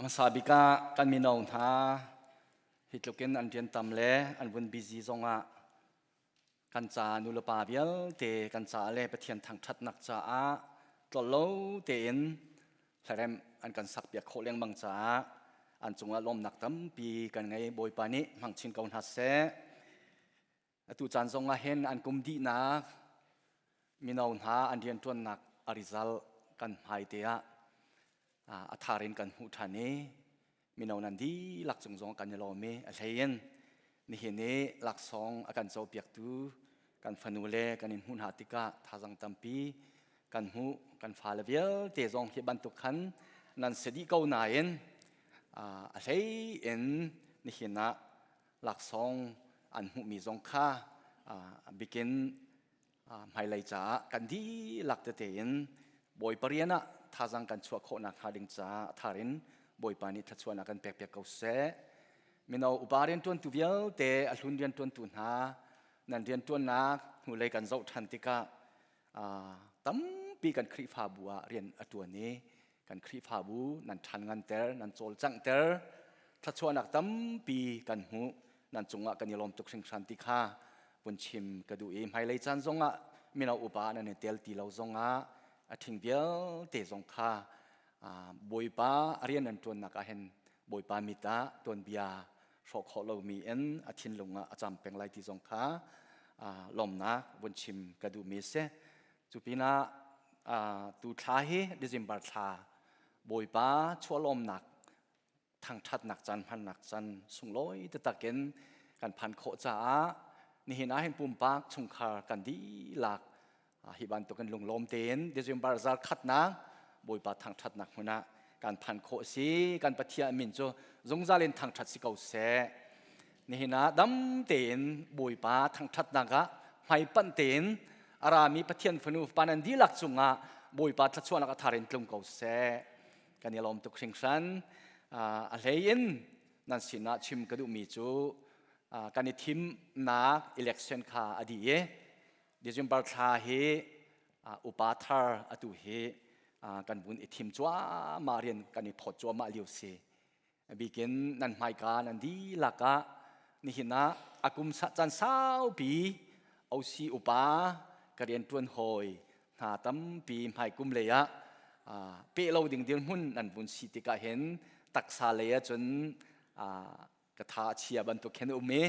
Hmasa bik ah kan mino hna hi tluk in an rian tam le an vun busy zongah kan ca nulepa vialte kan ca le Pathian thangṭhatnak caah tlolh lo tein hlaremh an kan sakpiak khawh lengmang caah an cungah lawmnak tampi kan ngei. Bawipa nih hmang chin ko hna seh. Atu caan zong ah hin an kum dihnak mino hna an rianṭuannak a result kan hmai te ah a thar in kan hmuh ṭhan i mino nan dihlak cung zong kan i lawm i a hlei in nihin i laksawng a kan copiaktu kan fanu le kan in hmuh hna tikah thazang tampi kan hmuh. Kan fale vialte zong hi bantuk khan nan si dih ko nain a hlei in nihin ah laksawng an hmuhmi zong kha bikin hmailei caah kan dihlak tete in Bawipa rian ah thazang kan chuah khawhnak hnga ding caah thar in Bawipa nih thluachuahnak kan pekpiak ko seh. Mino upa rianṭuantu vialte, a hlun rianṭuantu hna, nan rianṭuannak hnulei kan zoh ṭhan tikah tampi kan Khrihfabu ah rian a ṭuan i kan Khrihfabu nan ṭhan nganter, nan cawlcanghter, thluachuahnak tampi kan hmuh. Nan cungah kan i lawm tuk hringhran ti kha vun chim ka duh i hmailei caan zongah mino upa nan i tel ti lo zongah a ṭhing vialte zong kha Bawipa a rian nan ṭuannak ah hin Bawipa mit ah tuanbia hrawh khawh lomi in a thinlung ah a cam peng lai ti zong kha lawmnak vun chim ka duhmi a si. Cu pinah tu thla hi December thla Bawipa chuahlawmnak thangṭhatnak caan hmannak caan sunglawi taktak in kan phan khawh caah nihin ah hin pumpak chungkhar kan dihlak hi bantukin lunglawm tein December zar khatnak Bawipa thangṭhatnak hmun ah kan phan khawh si. Kan Pathian min cu zungzal in thangṭhat si ko seh. Nihin ah dam tein Bawipa thangṭhatnak ah hmaipanh tein a rami Pathian fanu fapa nan dihlak cungah Bawipa thluachuahnak a thar in tlung ko seh. Kan i lawm tuk hringhran. A hlei in nan sinah chim ka duhmi cu kan i thimnak election kha a dih i December thla hi upa thar atu hi kan vun i thim cuahmah, rian kan i phawt cuahmah lio si. Bikin nan hmaika nan dihlak ah nihin ah a kum caan saupi OC upa ka rian ṭuan hawi hna tampi hmaikum lei ah peh lo ding dirhmun nan vun si tikah hin taksa lei ah cun ka tha a chia bantuk khin um i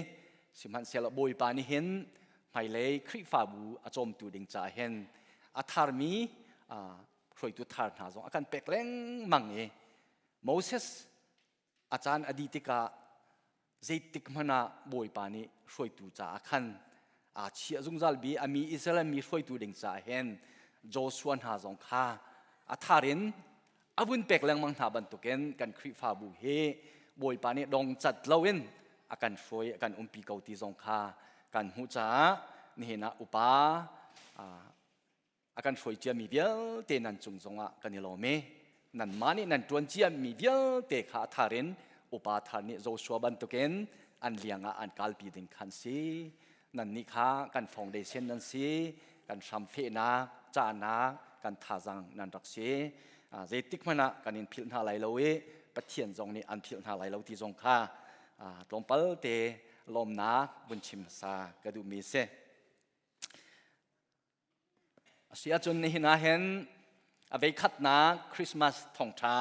sihmanhsehlaw Bawipa nih hin hmailei Khrihfabu a cawmtu ding caah hin a tharmi hruaitu thar hna zong a kan pek lengmang i Moses a caan a dih tikah zeitik hmanh ah Bawipa nih hruaitu caah khan aa chiah zungzal bi a mi Israel mi hruaitu ding caah hin Joshua hna zong kha a thar in a vun pek lengmang hna bantukin kan Khrihfabu hi Bawipa nih dong cat loin a kan hruai, a kan umpi ko ti zong kha kan hmuh caah nihin ah upa a kan hruai ciami vialte nan cung zongah kan i lawm i nanmah nih nan ṭuan ciami vialte kha a thar in upa thar nih Joshua bantukin an liang ah an kalpi ding khan si. Nannih kha kan foundation nan si, kan hramfehnak, cahnak, kan thazang nan rak si. Zeitik hmanh ah kan in philh hna lai lo i Pathian zong nih an philh hna lai lo ti zong kha tlawmpal te lawmnak vun chim hmasa ka duhmi a si. A si ahcun nihin ah hin a veikhatnak Christmas thawngṭha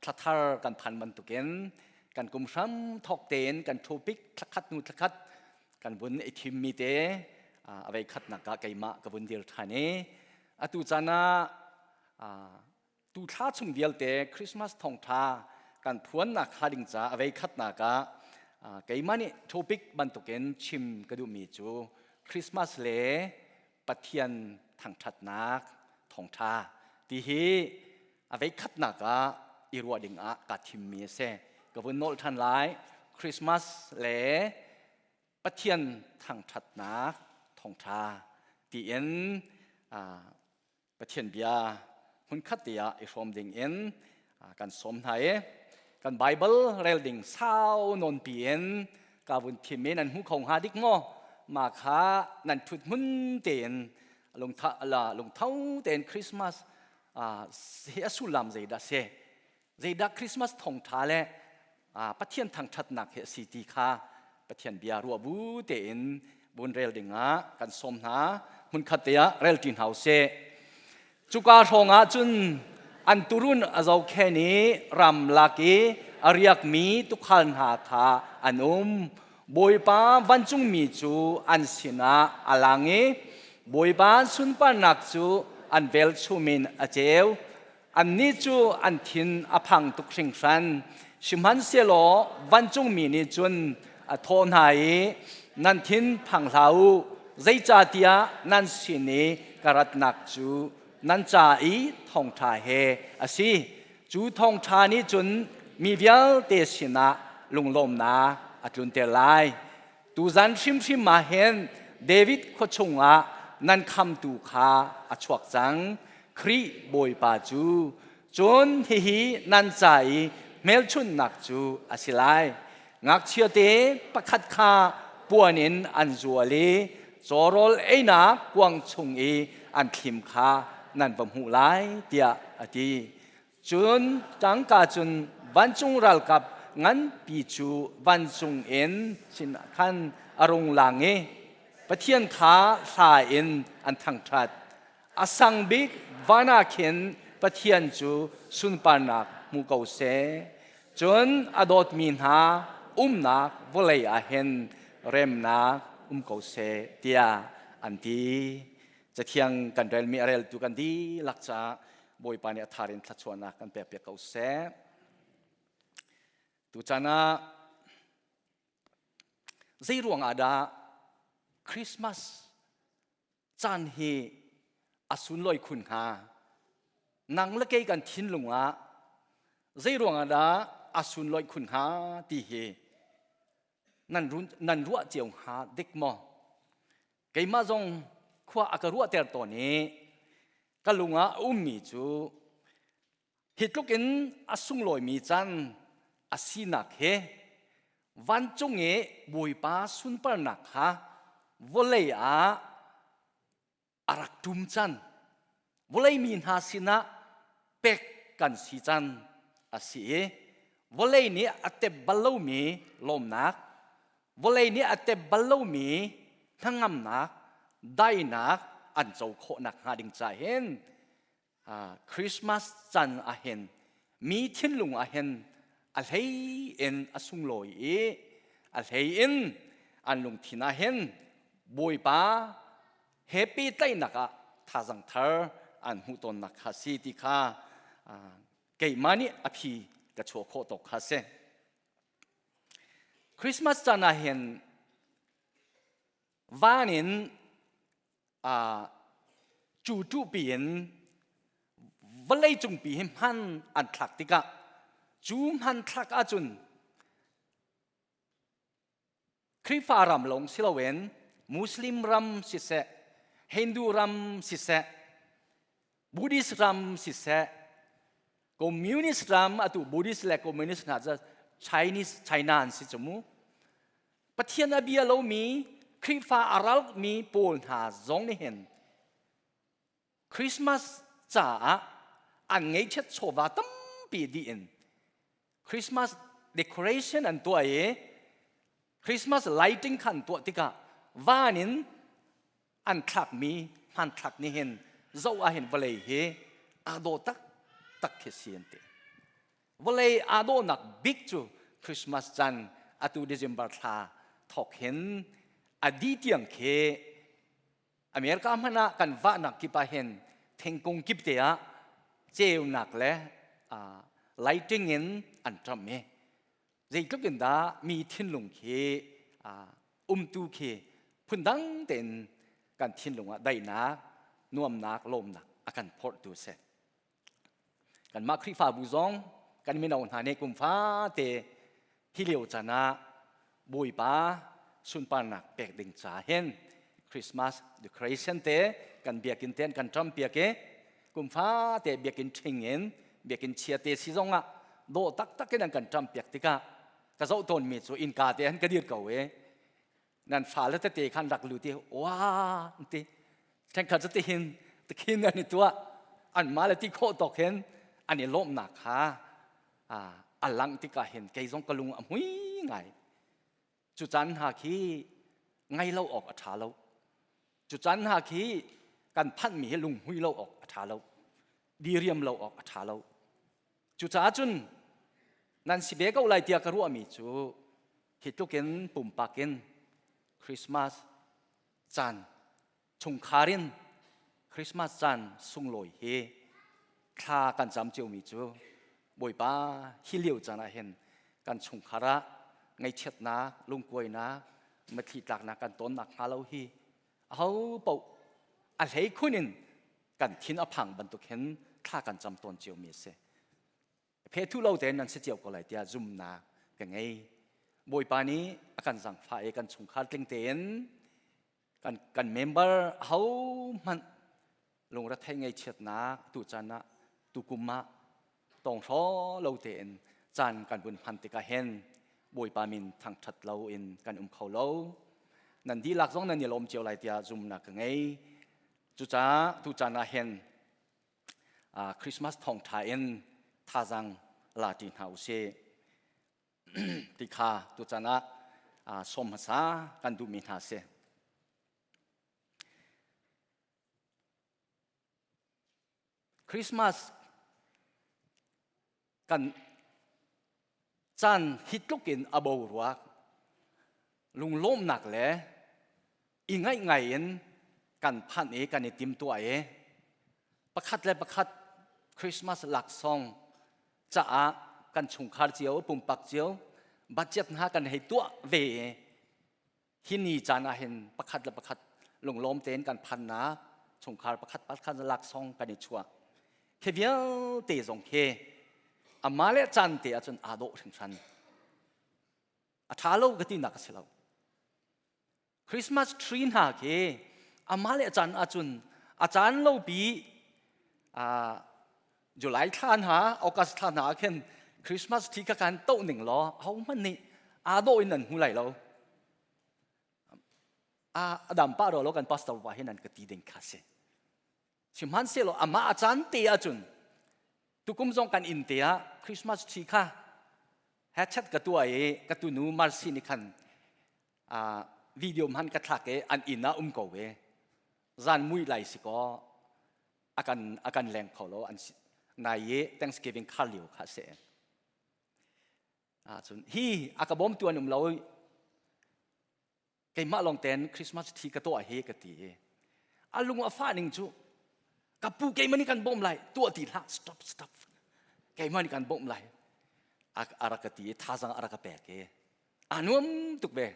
thlathar kan phan bantukin kan kum hram thawk tein kan topic thlakhat hnu thlakhat kan vun i thimmi te a veikhatnak ah keimah ka vun dir ṭhan i atu caan ah tu thla chung vialte Christmas thawngṭha kan phuannak hnga ding caah a veikhatnak ah keimah nih topic bantukin chim ka duhmi cu Christmas le Pathian thangṭhatnak thawngṭha ti hi a veikhatnak ah i ruah ding ah kaa thimmi a si. Ka vun nolh ṭhan lai. Christmas le Pathian thangṭhatnak thawngṭha tiin Pathian bia hmunkhat te ah i hrawm ding in kan sawm hna i kan Bible rel ding sau nawn pi in ka vun thim i nan hmu kho hnga dik maw? Ma kha nan thut hmun tein lungtha la lungtho tein Christmas hi a sullam zeidah si? Zeidah Christmas thawngṭha le Pathian thangṭhatnak hi a si ti kha Pathian bia ruah bu tein vun rel dingah kan sawm hna. Hmunkhat te ah rel ṭi hna usih. Cuka hrawng ah cun an turun a zohkhen i ramlak i a riakmi tuukhal hna kha an um. Bawipa vancungmi cu an sinah a lang i Bawipa sunparnak cu an velchum in a ceu. Annih cu an thin a phang tuk hringhran. Sihmanhsehlaw vancungmi nih cun a thawh hna i, Nan thin phang hlah u, zeicahtiah nan sin i ka ratnak cu nan ca i thawngṭha he a si. Cu thawngṭha nih cun mi vialte sinah lunglawmnak a tlunter lai. Tuzan hrimhrim ah hin David khua chungah nan khamtu kha a chuak cang, Khrih Bawipa cu. Cun hihi nan ca i hmelchunhnak cu a si lai. Ngakchiate pakhat kha puan in an zual i cawrawl einak kuang chung i an thlim kha nan va hmuh lai, tiah a ti. Cun tangka cun vancung ralkap nganpi cu vancung in sin khan a rung lang i Pathian kha hla in an thangṭhat. A sang bik van ah khin Pathian cu sunparnak hmu ko seh. Cun a dawtmi hna umnak vawlei ah hin remnak um ko seh, tiah an ti. Cathiang kan relmi a reltu kan dihlak caah Bawipa nih a thar in thluachuahnak kan pekpiak ko seh. Tuchan ah zei ruang ah dah Christmas caan hi a sunlawi khun hnga? Nang le kei kan thinlung ah zei ruang ah dah a sunlawi khun hnga ti hi nan ruah cio hnga dik maw? Keimah zong khua a ka ruahter tawn i ka lung ah a ummi cu hi tluk in a sunglawimi caan a sinak he vancung i Bawipa sunparnak kha vawlei ah a rak ṭum can vawlei mi hna sinah pek kan si can a si i vawlei nih a tep bal lomi lawmnak vawlei nih a tep bal lomi hnangamnak daihnak an co khawhnak hnga ding ca hin Christmas can ah hin mi thinlung ah hin a hlei in a sunglawi i a hlei in an lungthin ah hin Bawipa he pehtlaihnak ah thazang thar an hmuh tawnnak kha si ti kha keimah nih a phi ka chuah khawh tawk kha si. Christmas caan ah hin van in cuṭuhpi in vawlei cungpi hi hman an thlak tikah cu hmanthlak ahcun Khrihfa ram lawng si loin Muslim ram siseh, Hindu ram siseh, Buddhist ram siseh, Communist ram atu Buddhist le Communist hna cu Chinese China an si cu mu. Pathian a bia lomi Khrihfa a ralmi pawl hna zong nih hin Christmas caah an ngeihchiat chawva tampi dih in Christmas decoration an tuah i Christmas lighting kha an tuah tikah van in an thlakmi hmanthlak nih hin zoh ah hin vawlei hi aa dawh taktak khi si an ti. Vawlei aa dawhnak bik cu Christmas caan atu December thla thawk hin a dih tiang khi America hmanh ah kan vahnak kip ah hin thingkung kip te ah ceunak le lighting in an ṭamh i zeitluk in dah mi thinlung khi umtu khi phundang tein kan thinlung ah daihnak nuamnak lawmnak a kan phorhtu a si. Kanmah Khrihfabu zong kan mino hna nih kum fate hi lio caan ah Bawipa sunparnak pek ding ca hin Christmas decoration te kan biakinn te an kan ṭam piak i kum fate biakinn ṭhing in biakinn chia te si zong ah dawh taktak in an kan ṭam piak tikah ka zoh tawnmi cu innka te han ka dir ko i nan fale tete khan rak lut i wa ti ṭhenkhat cu tihin tikhin an i tuah anmah le ti khawh tawk hin an i lawmhnak kha. A langh tikah hin kei zong ka lung a hmui ngai. Cu caan hna khi ngai lo awk a ṭha lo. Cu caan hna khi kan phanhmi hi lunghmui lo awk a ṭha lo. Diriam lo awk a ṭha lo. Cucaah cun nan si ve ko lai tiah ka ruahmi cu hi tluk in pumpak in Christmas caan chungkhar in Christmas caan sunglawi hi thla kan cam ciomi cu Bawipa hi lio caan ah hin kan chungkhar ah ngaihchiatnak, lungkuainak, mitthli tlaknak kan tawnnak hnga lo hi aho paoh a hlei khun in kan thin a phang bantuk hin thla kan cam tawn ciomi a si. Phethu lo tein nan si cio ko lai tiah zumnak ka ngei. Bawipa nih a kan zangfah i kan chungkhar tling tein kan, kan member ahohmanh lungrethei ngaihchiatnak tu caan ah tukum ah tawng hraw lo tein caan kan vun hman tikah hin Bawipa min thangṭhat lo in kan um kho lo. Nan dihlak zong nan i lawm cio lai tiah zumnak ka ngei. Cucaah tu caan ah hin Christmas thawngṭha in thazaang la ṭi hna u sih ti kha tuchan ah sawm hmasa kan duhmi hna si. Christmas kan caan hi tluk in a boruak lunglawmnak le i ngaih ngai in kan phanh i kan i timtuah i pakhat le pakhat Christmas laksawng caah kan chungkhar cio pumpak cio budget hna kan hei tuah ve i hi ni caan ah hin pakhat le pakhat lunglawm tein kan phannak chungkhar pakhat pakhat laksawng kan i chuah khi vialte zong khi amah le caan te ahcun aa dawh hringhran a ṭha lo ka tinak a si lo Christmas tree hna khi amah le caan ahcun a caan lo pi July thla hna August thla hna ah khin Christmas tree kha kan toh ning law ahohmanh nih aa dawh in nan hmu lai lo a dam pah ro lo kan pastor pa hin an ka ti ding kha si sihmanhsehlaw amah a caan te ahcun tukum zong kan inn te ah Christmas tree kha headset ka tuah i ka tunu Marcy nih khan video hman ka thlak i an inn ah um ko ve zan mui lai si kaw akan akan leng kho lo an nai i Thanksgiving khar lio kha se cun hi a ka bawmtu an um lo keimah lawng ten Christmas thi ka tuah hi ka ti i a lung a fah ning cu ka pu keimah nih kan bawm lai tuah ti hlah stop stop keimah nih kan bawmh lai a rak ka ti i thazang a rak ka pek i a nuam tuk ve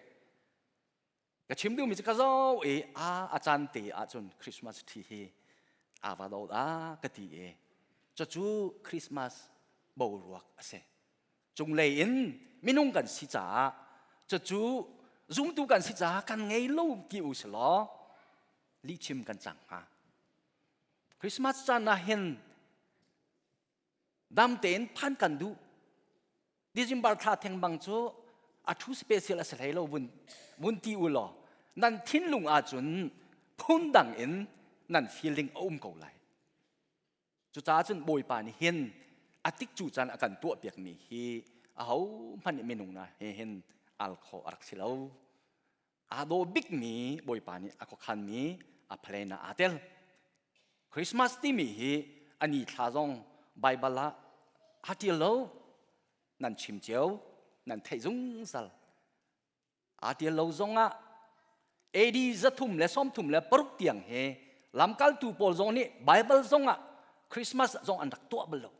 ka chim duhmi cu ka zoh i a a caan te ahcun Christmas thi hi aa va do da ka ti i cucu Christmas boruak a si cunglei in minung kan si caah cucu zumtu kan si caah kan ngei lo ti u si law lihchim kan cang hnga Christmas caan ah hin dam tein phan kan duh December thla theng bang cu a thu special a si hlei lo vun vun ti u law nan thinlung ahcun phundang in nan feeling a um ko lai Cucaah cun Bawipa nih hin a tikcu caan a kan tuahpiakmi hi ahohmanh nih minung na he hin al khawh a rak si lo. Aa daw bikmi Bawipa nih a khuakhanmi a plan ah aa tel. Christmas timi hi a ni thla zong Baibal ah aa ṭial lo. Nan chim cio, nan theih zungzal. Aa ṭial lo zongah AD 336 tiang he lamkaltu pawl zong nih Baibal zongah Christmas zong an rak tuah bal lo.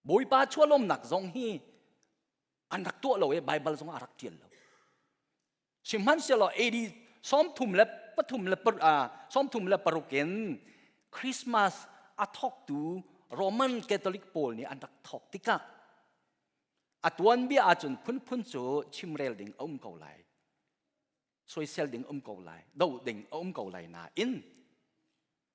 Bawipa chualawmnak zong hi an rak tuah lo i Baibal zong a rak ṭial lo. Sihmanhsehlaw AD 33 le 36 in Christmas a thawktu Roman Catholic pawl nih an rak thawk tikah A tuanbia ahcun phunphun cu chimrel ding a um ko lai. Soisel ding um ko lai. Do ding a um ko lai nain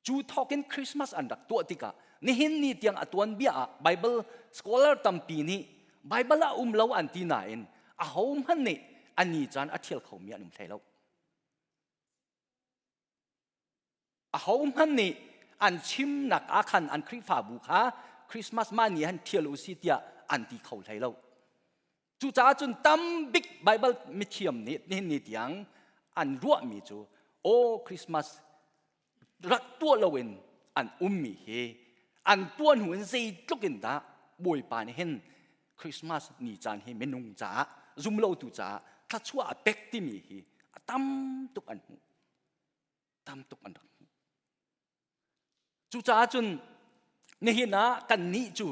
cu thawk in Christmas an rak tuah tikah nihin ni tiang a tuanbia ah Bible scholar tampi nih Bible ah um lo an ti nain ahohmanh nih a ni caan a thial khomi an um hlei lo. Ahohmanh nih an chimnak ah khan an Khrihfabu kha Christmas mah ni han thial u si tiah an ti kho hlei lo. Cucaah cun tam bik Bible mithiam nih nihin ni tiang an ruahmi cu aw Christmas rak tuah loin an ummi hi an tuah hnu in zeitluk in dah Bawipa nih hin Christmas ni caan hi minung caah zumlotu caah thluachuah a pek timi hi a tam tuk an hmuh. Tam tuk an rak hmuh. Cucaah cun nihin ah kannih cu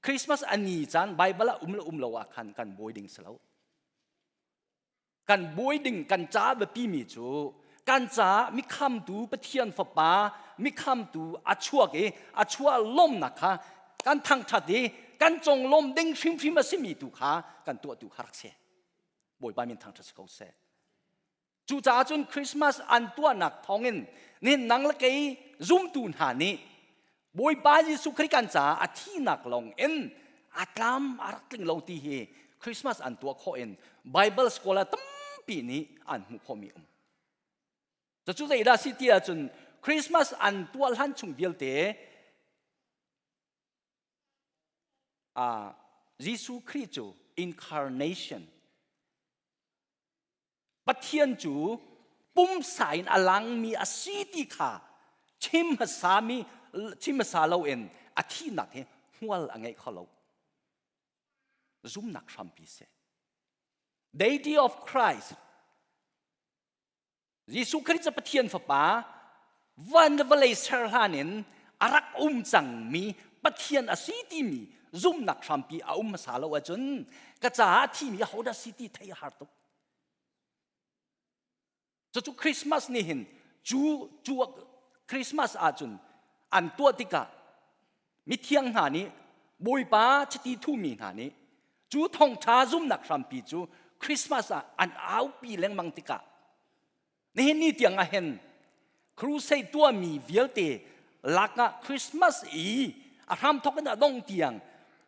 Christmas a ni caan Bible ah um le um lo ah khan kan buai ding si lo. Kan buai ding kan ca biapi mi cu kan caah mikhamtu Pathian Fapa mikhamtu a chuak i a chuah lawmnak kha kan thangṭhat i kan conglawm ding hrimhrim a simi tu kha kan tuah tu kha rak si. Bawipa min thangṭhat si ko seh. Cucaah cun Christmas an tuahnak thawngin nihin nang le kei zumtu hna nih Bawipa Jesuh Khrih kan caah a thihnak lawng in a tlam a rak tling lo ti hi Christmas an tuah khawh in Bible scholar tampi nih an hmuh khawhmi um. Cucu zeidah si ti ahcun Christmas an tuah hlan chung vialte Jesuh Khrih cu incarnation Pathian cu pumsa in a langmi a si ti kha chim hmasami chim hmasa loin a thihnak hi hmual a ngei kho lo. Zumnak hrampi si. Deity of Christ Jesuh Khrih cu Pathian Fapa van le vawlei ser hlan in a rak um cangmi Pathian a si timi zumnak hrampi a um hmasa lo ahcun ka caah a thimi ahodah si ti theih a har tuk. Cucu Christmas nih hin cu cu Christmas ahcun an tuah tikah mithiang hna nih Bawipa chiti thumi hna nih cu thawngṭha zumnak hrampi cu Christmas ah an aupi lengmang tikah nihin ni tiang ah hin crusade tuahmi vialte lakah Christmas i a hramthok in a dong tiang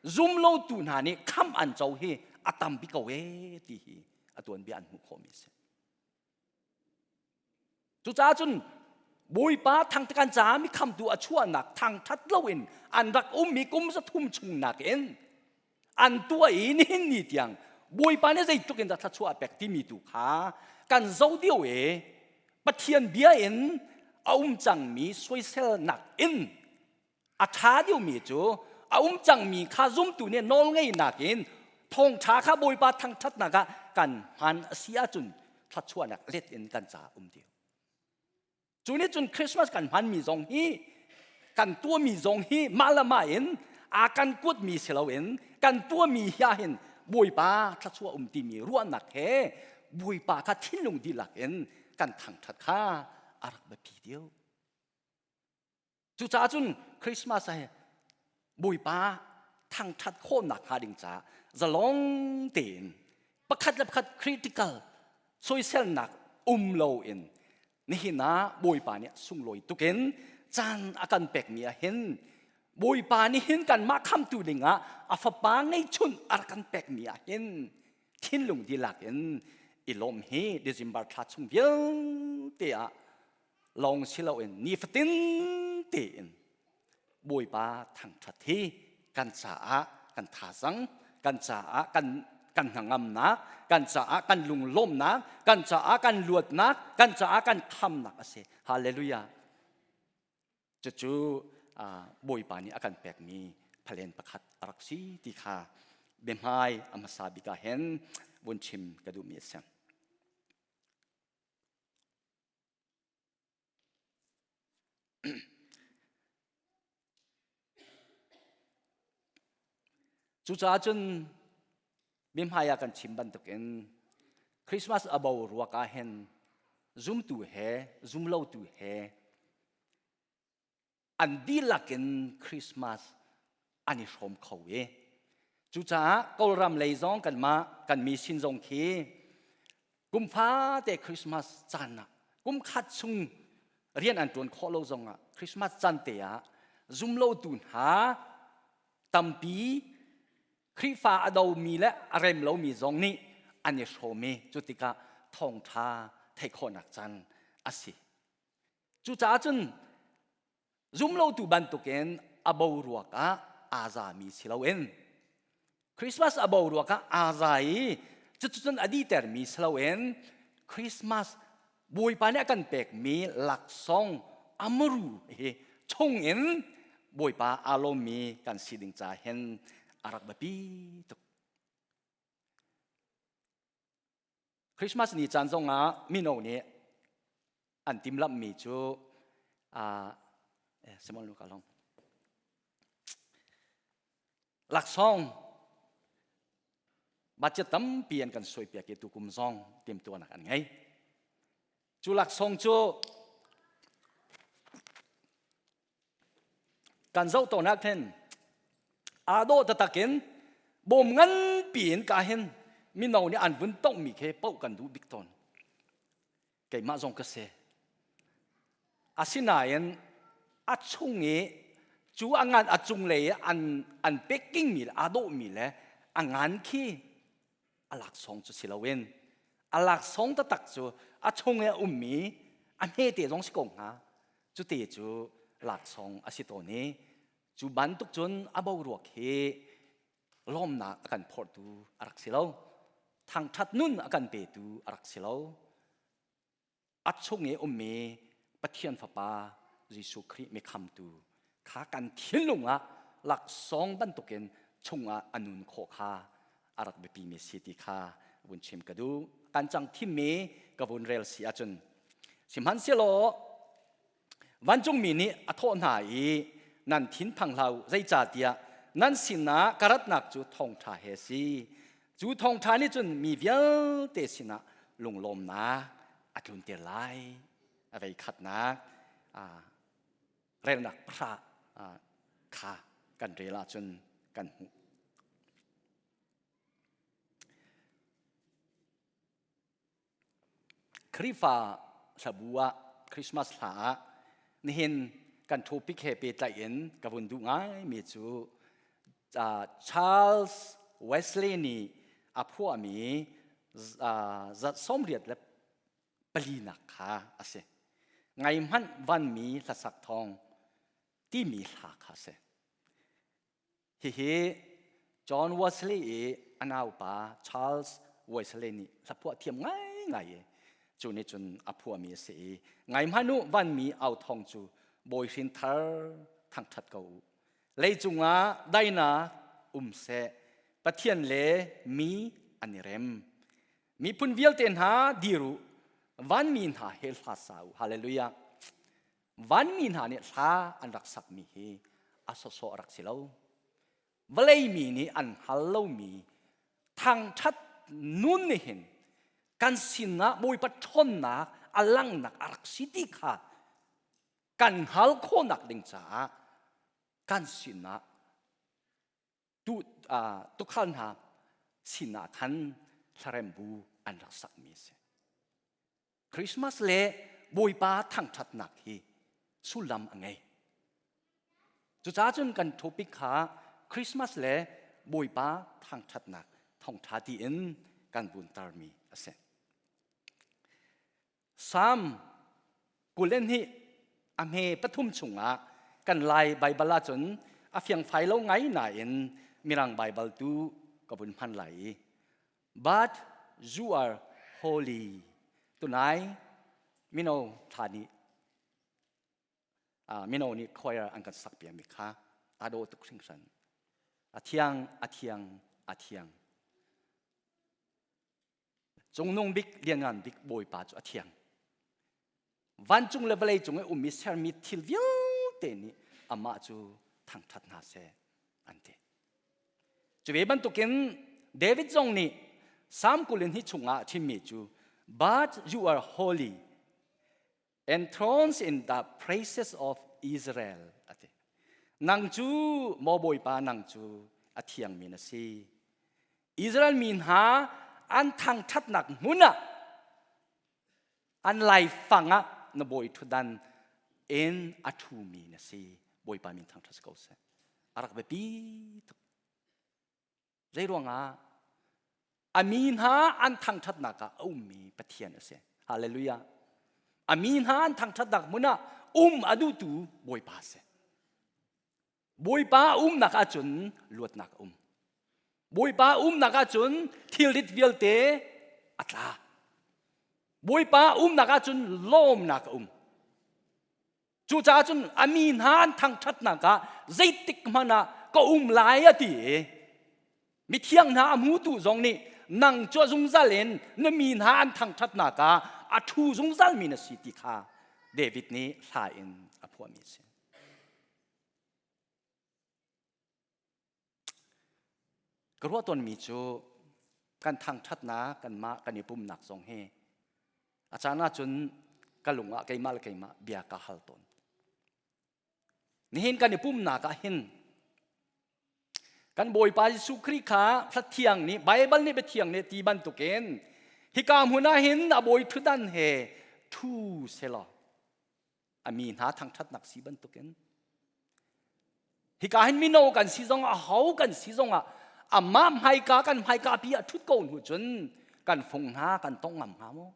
zumlotu hna nih khamh an co hi a tampi ko ee ti hi a tuanbia an hmuh khawhmi a si. Cucaah cun Bawipa thangṭhat caah mi khamtu a chuahnak thangṭhat loin an rak ummi kum 300 chung nakin an tuah i nihin ni tiang Bawipa nih zeitluk in dah thluachuah a pek timi tu kha kan zoh deuh i Pathian bia in a um cangmi soiselnak in a ṭha deuhmi cu a um cangmi kha zumtu nih nawlngeihnak in thawngṭha kha Bawipa thangṭhatnak ah kan hman a si ahcun thluachuahnak let in kan caah um deuh. Cu nih cun Christmas kan hmanmi zong hi kan tuahmi zong hi mah le mah in a kan kuatmi si loin kan tuahmi hi ahhin Bawipa thluachuah um timi ruahnak he Bawipa kha thinlung dihlak in kan thangṭhat kha a rak biapi deuh. Cucaah cun Christmas hi Bawipa thangṭhat khawhnak hnga ding caah zalong tein pakhat le pakhat critical soiselnak um loin nihin ah Bawipa nih sunglawi tukin caan a kan pekmi ah hin Bawipa nih hin kanmah khamtu dingah a fapa ngeihchun a rak kan pekmi ah hin thinlung dihlak in i lawm hi December thla chung vialte ah lawng si loin nifatin tein Bawipa thangṭhat hi kan caah kan thazang, kan caah kan kan hnangamnak, kan caah kan lunglawmnak, kan caah kan luatnak, kan caah kan khamnak a si. Hallelujah. Cucu Bawipa nih a kan pekmi phalen pakhat a rak si ti kha biahmai a hmasa bik ah hin vun chim ka duhmi a si. Cucaah cun mihmai ah kan chim bantukin Christmas a bo ruak ah hin zumtu he zumlotu he an dihlak in Christmas an i hrawm kho i cucaah Kawlram lei zong kanmah kan mi sin zong khi kum fate Christmas caan ah kum khat chung rian an ṭuan khawh lo zong ah Christmas caan te ah zumlotu hna tampi Khrihfa a domi le a rem lomi zong nih an i hrawm i cu tikah thawngṭha theih khawhnak caan a si. Cucaah cun zumlotu bantukin a boruak ah aa zami si loin Christmas a boruak ah aa za i cuticun a ditermi si loin Christmas Bawipa nih a kan pekmi laksawng amru hi chungin Bawipa aa lawmmi kan si ding ca hin a rak biapi tuk. Christmas ni caan zongah mino nih an timhlamhmi cu Simon Luka long laksawng budget tampi an kan suaipiak i tukum zong timtuanak an ngei. Cu laksawng cu kan zoh tawn ah khin aa dawh taktak in bawm nganpi in ka hin mino nih an vun tonghmi khi paoh kan duh bik tawn. Keimah zong ka si. Asinain a chung i cu a ngan a cunglei i an an pekingmi le aa dawhmi le a ngan khi a laksawng cu si loin a laksawng taktak cu a chung i a ummi a hmete zong si ko hnga cute cu laksawng a si tawn i cu bantuk cun a boruak hi lawmnak a kan phorhtu a rak si lo thangṭhat nun a kan petu a rak si lo a chung i ummi Pathian Fapa Jesuh Khrih mikhamtu kha kan thinlung ah laksawng bantukin chungah a nun khawh kha a rak biapimi si ti kha vun chim ka duh. Kan cang thimmi ka vun rel si ahcun sihmanhsehlaw vancungmi nih a thawh hna i nan thin phang hlah u zeicahtiah nan sinah ka ratnak cu thawngṭha he a si Cu thawngṭha nih cun mi vialte sinah lunglawmnak a tlunter lai. A vei khatnak relnak pahra kha kan rel ahcun kan hmuh. Khrihfa hlabu ah Christmas hla ah nihin kan topic he pehtlaih in ka vun duh ngaimi cu Charles Wesley nih a phuahmi zat sawmriat le palinak kha a si. Ngai hmanh vanmi hlasak thawng timi hla kha a si. Hihi John Wesley i a naupa Charles Wesley nih hlaphuah thiam ngaingai i cu nih cun a phuahmi a si i ngai hmanh u vanmi au thawng cu bawi hrin thar thangṭhat ko u leicung ah dainak um seh Pathian le mi an i rem miphun vialte hna dir u vanmi hna he hla sa u hallelujah Vanmi hna nih hla an rak sakmi hi a sawsawh a rak si lo. Vawlei mi nih an hngal lomi thangṭhat nun nih hin kan sinah Bawipa ṭhawnnak a langhnak a rak si ti kha kan hngal khawhnak ding caah kan sinah tu tukhal hna sinah khan hlarem bu an rak sakmi a si. Christmas le Bawipa thangṭhatnak hi sullam a ngei. Cucaah cun kan topic kha Christmas le Bawipa thangṭhatnak thawngṭha tiin kan vun tarmi a si. Psalm 22 a hme pathum chungah kan Lai Baibal ahcun a fiangfai lo ngai nain Mirang Baibal tu ka vun hman lai i But you are holy tunai mino thla nih mino nih choir an kan sak piakmi kha aa dawh tuk hringhran a thiang a thiang a thiang Cungnung bik lianngan bik Bawipa cu a thiang. Vancung le vawlei cung i ummi sermi thil vialte nih amah cu thangṭhat hna seh an ti. Cu ve bantukin David zong nih Psalm 20 hi chungah a chimmi cu But you are holy enthrones in the praises of Israel a ti. Nang cu maw Bawipa nang cu a thiangmi na si. Israel mi hna an thangṭhatnak hmun ah an laifang ah na bawi ṭhutdan in a ṭhumi na si. Bawipa min thangṭhat si ko seh. A rak biapi tuk. Zeiruangah a mi hna an thangṭhatnak ah a ummi Pathian a si. Hallelujah. A mi hna an thangṭhatnak hmun ah um a duhtu Bawipa a si. Bawipa umnak ahcun luatnak a um. Bawipa umnak ahcun thilrit vialte a tla. Bawipa umnak ahcun lawmnak a um. Cucaah cun a mi hna an thangṭhatnak ah zeitik hmanh ah ka um lai a ti i mithiang hna a hmutu zong nih nang cu a zungzal in na mi hna an thangṭhatnak ah a ṭhu zungzalmi na si ti kha David nih hla in a phuahmi a si. Ka ruah tawnmi cu kan thangṭhatnak kanmah kan i pumnak zong hi a caan ahcun ka lung ah keimah le keimah bia ka hal tawn. Nihin kan i pumnak ah hin kan Bawipa Jesuh Khrih kha Hlathiang nih Baibal nih biathiang nih ti bantukin hika hmun ah hin a bawi ṭhutdan he ṭhu selaw a mi hna thangṭhatnak si bantukin hika hin mino kan si zong a ho kan si zongah amah hmaika kan hmaika pi ah ṭhut ko hnu cun kan fung hna kan tong ngam hnga maw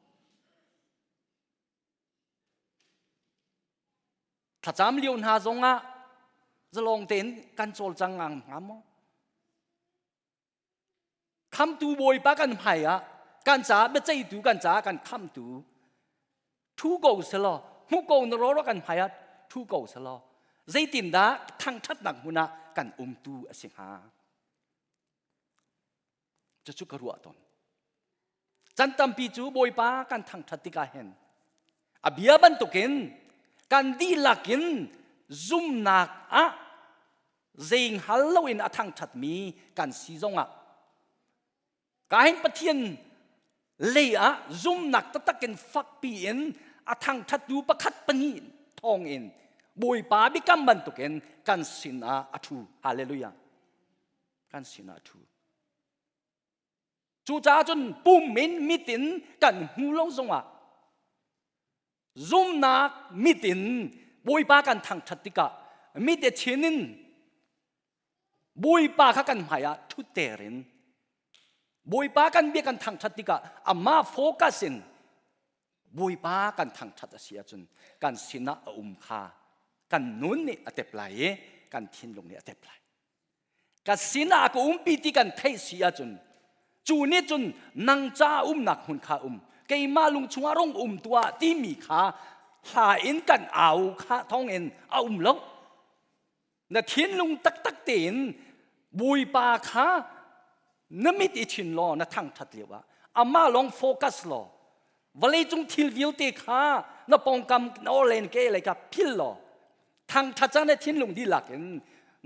thlacam lio hna zongah zalong tein kan cawlcang ngang hnga maw Khamtu Bawipa kan hmai ah kan caah biaceihtu kan caah kan khamtu thu ko selaw hmu ko na ro kan hmai ah thu ko selaw zeitindah thangṭhatnak hmun ah kan umtu a si hnga cucu ka ruah tawn Can tampi cu Bawipa kan thangṭhat tikah hin a bia bantukin kan dihlak in zumnak ah zei hngal loin a thangṭhatmi kan si zongah kahin Pathian lei ah zumnak taktak in fakpi in a thangṭhattu pakhat pahnih thawng in Bawipa biakam bantukin kan sinah a ṭhu. Hallelujah. Kan sinah a ṭhu. Cucaah cun pum in mit in kan hmu lo zongah zumnak mit in Bawipa kan thangṭhat tikah mit e chin in Bawipa kha kan hmaiah ṭhutter in Bawipa kan bia kan thangṭhat tikah amah focus in Bawipa kan thangṭhat a si ahcun kan sinah a um kha kan nun nih a tep lai i kan thinlung nih a tep lai. Ka sinah ka umpi ti kan theih si ahcun cu nih cun nang ca umnak hmun kha um keimah lung chungah rung um tuah timi kha hla in kan au kha thawngin a um lo na thinlung taktak tein Bawipa kha na mit i chin law na thangthat lio ah amah lawng focus law vawleicung thil vialte kha na pawngkam na orlen ke lei ka phil law thangṭhat cang na thinlung dihlak in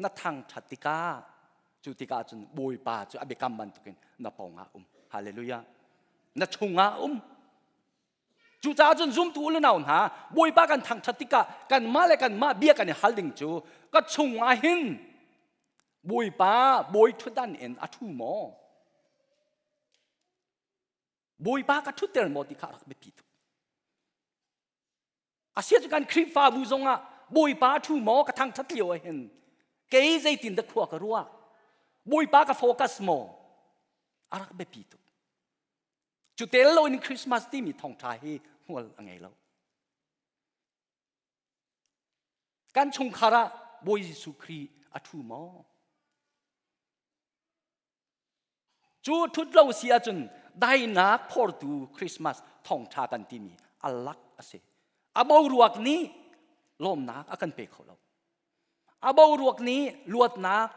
na thangṭhat tikah cu tikah cun Bawipa cu a biakam bantukin na pawngah um hallelujah na chungah um cucaah cun zumtu u le nau hna Bawipa kan thangṭhat tikah kanmah le kanmah bia kan i hal ding cu ka chungah hin Bawipa bawi ṭhutdan in a ṭhu maw Bawipa ka ṭhutter maw ti kha rak biapi tuk Asia cu kan Khrihfabu zongah Bawipa ṭhu maw ka thangṭhat lio ah hin kei zeitin dah khua ka ruah Bawipa ka focus maw a rak biapi tuk cu tel loin Christmas timi thawngṭha hi hmual a ngei lo kan chungkhar ah Bawi Jesuh Khrih a ṭhu maw Cu ṭhut lo si ahcun dainak phortu Christmas thawngṭha kan timi a lak a si. A boruak nih lawmnak a kan pe kho lo. A boruak nih luatnak,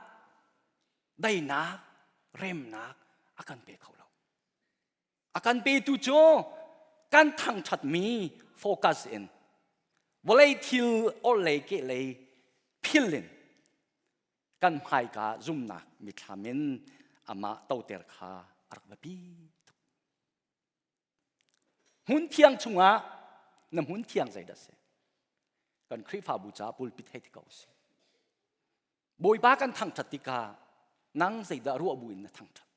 dainak, remnak a kan pe kho lo. A kan petu cu kan thangṭhatmi focus in vawlei thil orhlei kehlei phil in kan hmaika zumnak mithlam in amah toter kha a rak biapi tuk. Hmun thiang chungah na hmun thiang zeidah si? Kan Khrihfabu caah pulpit hei ti ko si. Bawipa kan thangṭhat tikah nang zeidah ruah bu in na thangṭhat?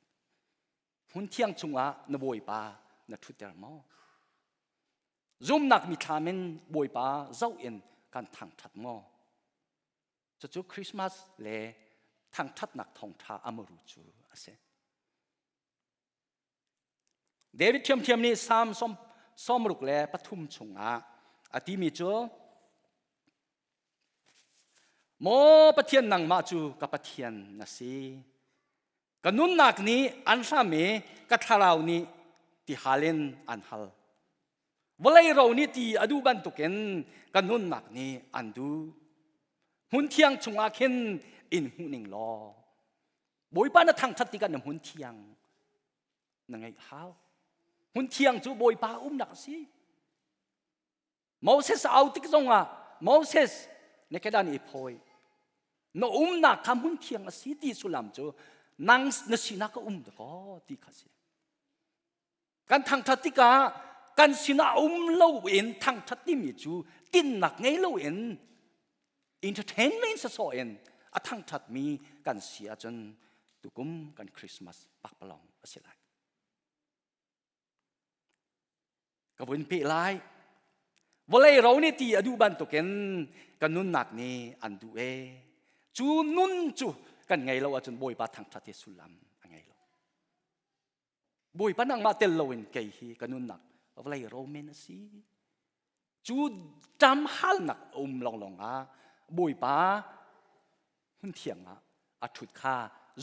Hmun thiang chungah na Bawipa na ṭhutter maw? Zumnak mithlam in Bawipa zoh in kan thangṭhat maw? Cucu Christmas le thangṭhatnak thawngṭha a muru cu a si. David ṭhiamṭhiam nih Psalm 63 chungah a timi cu. Maw Pathian nangmah cu ka Pathian na si. Ka nunnak nih an hram i ka thlarau nih tihal in an hal. Vawlei ro nih ti a duh bantukin ka nunnak nih an duh. Hmun thiang chungah khin in hmuh ning law. Bawipa na thangṭhat tikah na hmun thiang na ngeih hau. Hmun thiang cu Bawipa umnak a si. Moses au tik zongah Moses na kedan i phawi na umnak kha hmun thiang a si ti sullam cu nang na sinak ka um dakaw ti kha si kan thangthat tikah kan sinah um lo in thangthat timi cu tinnak ngei lo in entertainment sasawh in a thangthat mi kan si ahcun tukum kan Christmas pakpalawng a si lai Ka vun peh lai. Vawlei ro nih ti a duh bantukin ka nunnak nih an duh e. Cu nun cu kan ngei lo ahcun Bawipa thangṭhat hi sullam a ngei lo. Bawipa nangmah tel loin kei hi ka nunnak vawlei ro men a si. Cu ṭam halnak a um lawnglawng ah Bawipa hmun thiang ah a ṭhut kha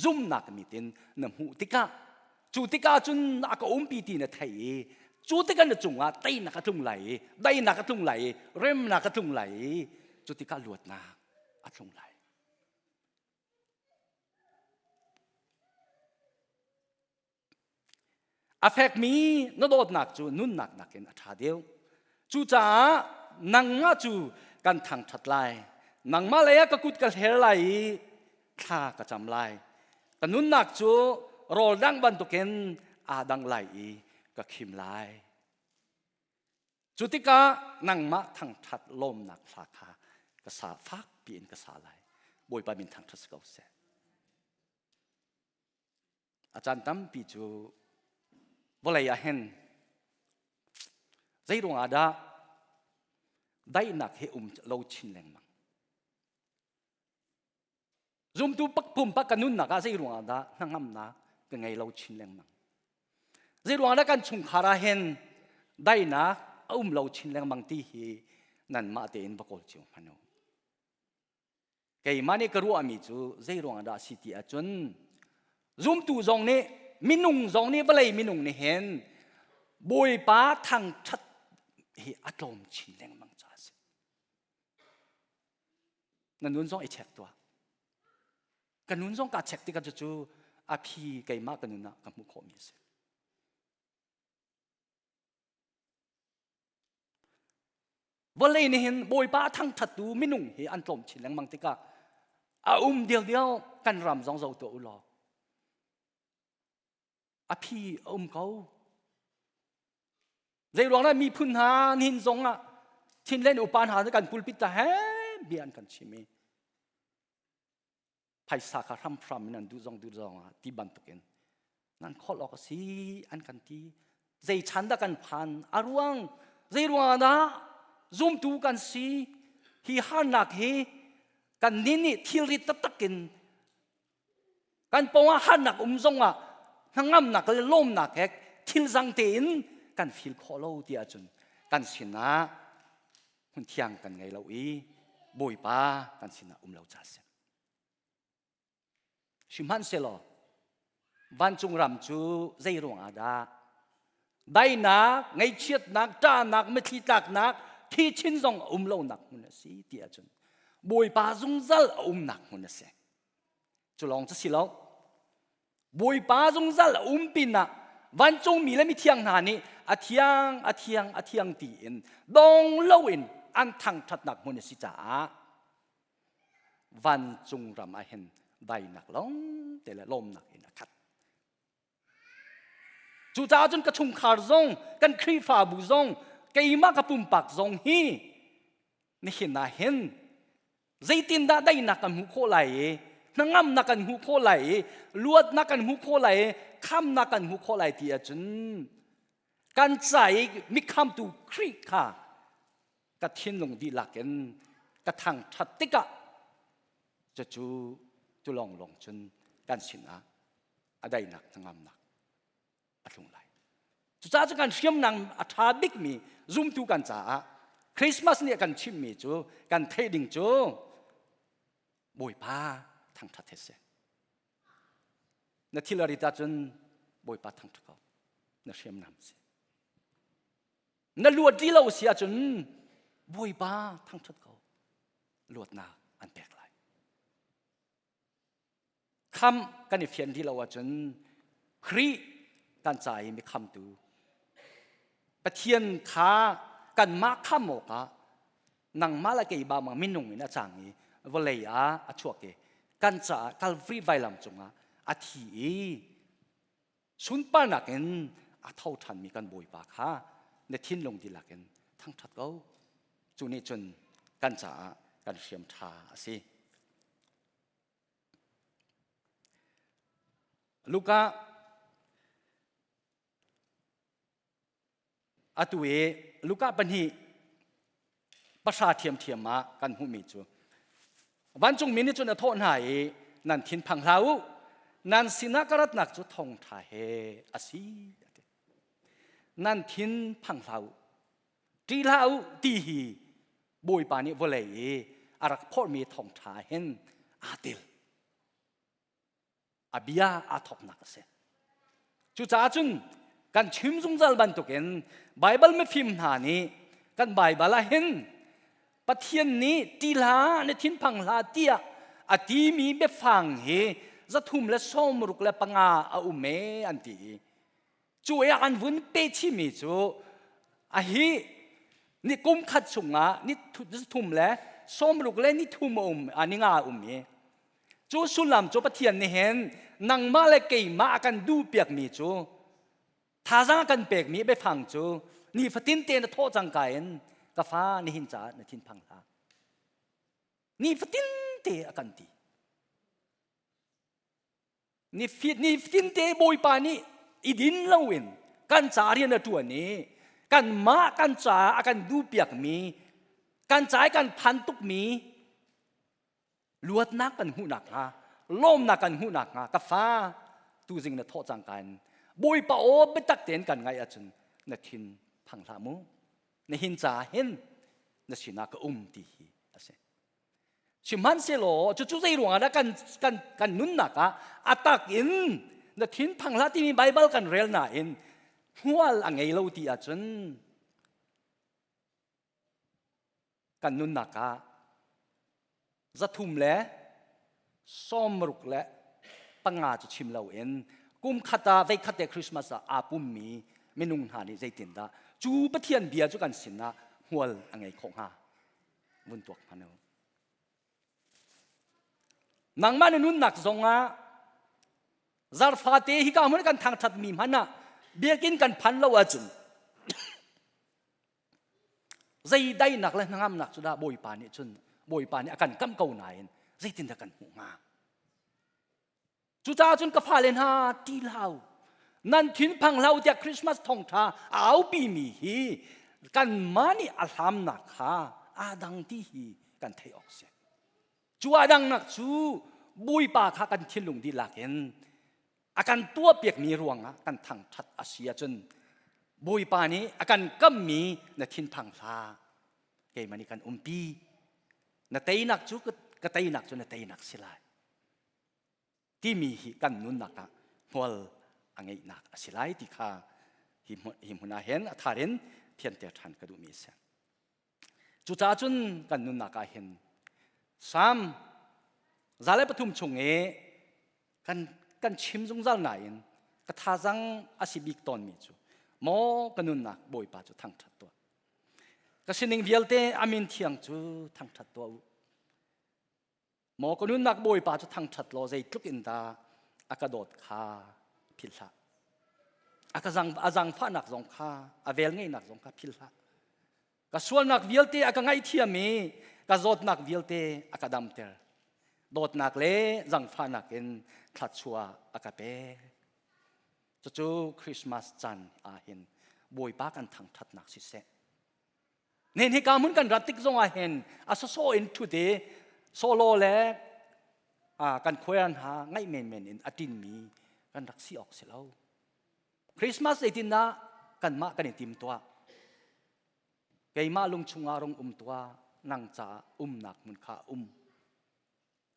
zumnak mit in na hmuh tikah cu tikah cun a ka umpi ti na theih i cu tikah na cungah teinak a tlung lai i daihnak a tlung lai i remnak a tlung lai i cu tikah luatnak a tlung lai. A fekmi na dawtnak cu nunnak nakin a ṭha deuh. Cucaah nangmah cu kan thangṭhat lai. Nangmah lei ah ka kut ka hler lai i thla ka cam lai. Ka nunnak cu rawl dang bantukin aa dang lai i ka khim lai. Cu tikah nangmah thangṭhat lawmnak hla kha ka sa fak piin ka sa lai. Bawipa min thangṭhat si ko seh. A caan tampi cu vawlei ah hin zei ruangah dah daihnak hi um lo chin lengmang. Zumtu pumpak ka nunnak ah zei ruangah dah hnangamnak ka ngei lo chin lengmang. Zei ruangah dah kan chungkhar ah hin daihnak a um lo chin lengmang ti hi nanmah tein va kawl cio hmanh u. Keimah nih ka ruahmi cu zei ruangah dah a si ti ahcun zumtu zong nih minung zong nih vawlei minung nih hin Bawipa thangṭhat hi a tlawm chin lengmang caah a si. Na nun zong i check tuah. Ka nun zong kaa check tikah cucu a phi keimah ka nun ah ka hmuh khawhmi a si. Vawlei nih hin Bawipa a thangṭhattu minung hi an tlawm chin lengmang tikah a um diaudiau kan ram zong zo tuah u law a phi a um ko. Zei ruang dah miphun hna nihin zong ah Chinland upa hna kan pulpit ta he bia an kan chim i phaisa kha hramhram in an duh zong duh zong ah ti bantukin nan kholh awk a si an kan ti zei chan dah kan phan a ruang zei ruang dah zumtu kan si hi harnak hi kan nih nih thilri taktak in kan pawngah harnak um zong ah hnangamnak le lawmnak he thil zang tein kan feel khawh lo ti ahcun kan sinah hmun thiang kan ngei lo i Bawipa kan sinah um lo ca a si. Sihmanhsehlaw vancung ram cu zei ruangah dah daihnak, ngaihchiatnak, ṭahnak, mitthli tlaknak, thi chin zong a um lonak hmun a si ti ahcun Bawipa zungzal a umnak hmun a si. Cu lawng cu si lo. Bawipa zungzal a um pinah vancungmi le mithiang hna nih a thiang, a thiang, a thiang tiin dong loin an thangṭhatnak hmun a si caah vancung ram ah hin dainak lawng te le lawmnak in a khat. Cucaah cun ka chungkhar zong, kan Khrihfabu zong, keimah ka pumpak zong hi nihin ah hin zeitindah daihnak kan hmuh khawh lai i hnangamnak kan hmuh khawh lai i luatnak kan hmuh khawh lai i khamnak kan hmuh khawh lai ti ahcun kan ca i mikhamtu Khrih kha ka thinlung dihlak in ka thangṭhat tikah cucu cu lawnglawng cun kan sinah a daihnak hnangamnak a tlung lai. Cucaah cu kan hriamnam a ṭha bikmi zumtu kan caah Christmas nih a kan chimhmi cu kan theih ding cu. Bawipa thangṭhat he seh. Na thil a rit ahcun Bawipa thangṭhat ko. Na hriamnam si. Na luat rih lo si ahcun Bawipa thangṭhat ko. Luatnak an pek lai. Kham kan i fian rih lo ahcun Khrih kan ca i mi khamtu Pathian kha kanmah kham awkah nangmah le keimah bang minung in a cang i vawlei ah a chuak i kan caah Calvary vailam cungah a thi i sunparnak in a tho ṭhanmi kan Bawipa kha na thinlung dihlak in thangṭhat ko. Cu nih cun kan caah kan hriam ṭha a si. Luka atu i Luka pahnih pahra ṭhiamṭhiam ah kan hmuhmi cu vancungmi nih cun a thawh hna i nan thinphang hlah u nan sinah ka ratnak cu thawngṭha he a si nan thin phang hlah u ṭih hlah u ti hi Bawipa nih vawlei i a rak phorhmi thawngṭha hin aa tel. A bia aa thawknak a si. Cucaah cun kan chim zungzal bantukin Baibal mifim hna nih kan Baibal ah hin Pathian nih ṭih hlah na thinphang hlah tiah a timi biafang hi 365 a um e an ti i cu i an vun pe chihmi cu a hi ni kum khat chungah ni thum le sawmruk le ni thum a um a ni nga a um i cu sullam cu Pathian nih hin nangmah le keimah a kan duh piakmi cu thazaang a kan pekmi biafang cu nifatin te na thawh cangka in ka fa nihin caah na thinphang hlah nifatin te a kan ti Nifatin te Bawipa nih i din loin kan ca rian a ṭuan i kanmah kan caah a kan duhpiakmi kan ca i kan phan tukmi luatnak kan hmuh nakhnga lawmnak kan hmuh nakhnga ka fa tuzing na thawh cangka in Bawipa aw biatak tein kan ngaih ahcun na thin phang hlah mu nihin caah hin na sinah ka um ti hi a si. Sihmanhsehlaw cucu zei ruangah dah kan, kan, kan nunnak ah a tak in na thinphang hlah timi Baibal kan rel nain hmual a ngei lo ti ahcun kan nunnak ah 365 cu chim loin kum khat ah veikhat te Christmas ah aa pummi minung hna nih zeitindah cu Pathian bia cu kan sinah hmual a ngei khawh hnga? Vun tuak hmanh u. Nangmah na nunnak zongah zarfate hika hmun kan thangṭhatmi hmanh ah biakinn kan phan lo ahcun zei dainak le hnangamnak cu dah Bawipa nih cun Bawipa nih a kan kamh ko nain zeitindah kan hmuh hnga? Cucaah cun ka fale hna ṭi hlah u. Nan thinphang hlah u tiah Christmas thawngṭha a aupimi hi kanmah nih a hlamnak kha aa dang ti hi kan theih awk si. Cu aa dangnak cu Bawipa kha kan thinlung dihlak in a kan tuahpiakmi ruangah kan thangṭhat a si ahcun Bawipa nih a kan kammi na thinphang hlah keimah nih kan umpi na teinak cu ka teinak cu na teinak si lai timi hi kan nunnak ah hmual a ngeihnak a si lai ti kha hi hmun ah hin a thar in thianter ṭhan ka duhmi a si. Cucaah cun kan nunnak ah hin Salm 103 chung i kan kan chim zungzal nain ka thazang a si bik tawnmi cu maw ka nunnak Bawipa cu thangṭhat tuah. Ka sining vialte a min thiang cu thangṭhat tuah u. Maw ka nunnak Bawipa cu thangṭhat law zeitluk in dah a ka dawt kha philh hlah. A ka zang, a zangfahnak zong kha, a velngeihnak zong kha philh hlah. Ka sualnak vialte a ka ngaihthiam i ka zawtnak vialte a ka damter. Dawtnak le zangfahnak in thluachuah a ka pek. Cucu Christmas caan ah hin Bawipa kan thangṭhatnak siseh, Nen hika hmun kan rat tik zong ah hin a sawsawh in ṭhut i solo le kan khuaian ha ngaih menmen in a ṭinmi kan rak si awk si lo. Christmas zeitindah kanmah kan i tim tuah? Keimah lung chungah rung um tuah, nang caah umnak hmun kha um.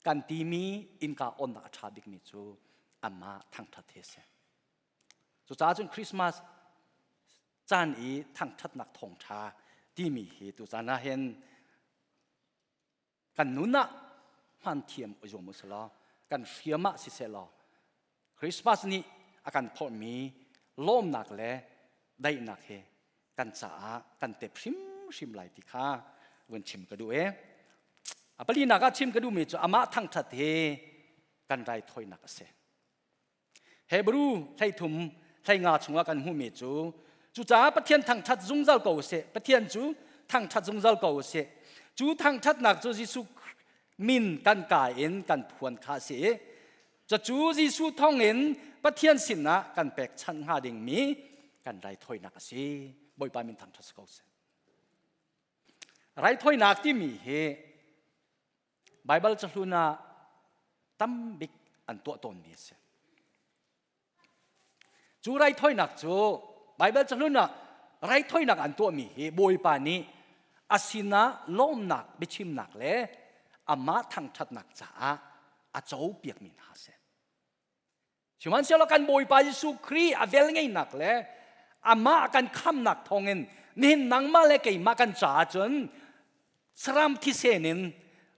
Kan timi innka onnak a ṭha bikmi cu amah thangṭhat hi a si. Cucaah cun Christmas caan i thangṭhatnak thawngṭha timi hi tucaan ah hin kan nun ah hman thiam i zuam u law kan hriam ah siseh law Christmas nih a kan phorhmi lawmnak le daihnak hi kan caah kan tep hrimhrim lai ti kha vun chim ka duh e. A palinak ah chim ka duhmi cu amah thangṭhat hi kan raithawinak a si. Hebrew 13 hleinga chungah kan hmuhmi cu cucaah Pathian thangṭhat zungzal ko usih. Pathian cu thangṭhat zungzal ko usih. Cu thangṭhatnak cu Jesuh min kan ka in kan phuan kha a si i cucu Jesuh thawngin Pathian sinah kan pekchanh hnga dingmi kan raithawinak a si. Bawipa min thangṭhat si ko seh. Raithawinak timi hi Baibal cahlun ah tam bik an tuah tawnmi a si. Cu raithawinak cu Baibal cahlun ah raithawinak an tuahmi hi Bawipa nih a sinah lawmnak biachimnak le amah thangṭhatnak caah a copiakmi hna a si. Sihmanhsehlaw kan Bawipa Jesuh Khrih a velngeihnak le amah kan khamnak thawngin nihin nangmah le keimah kan caah cun saram thisen in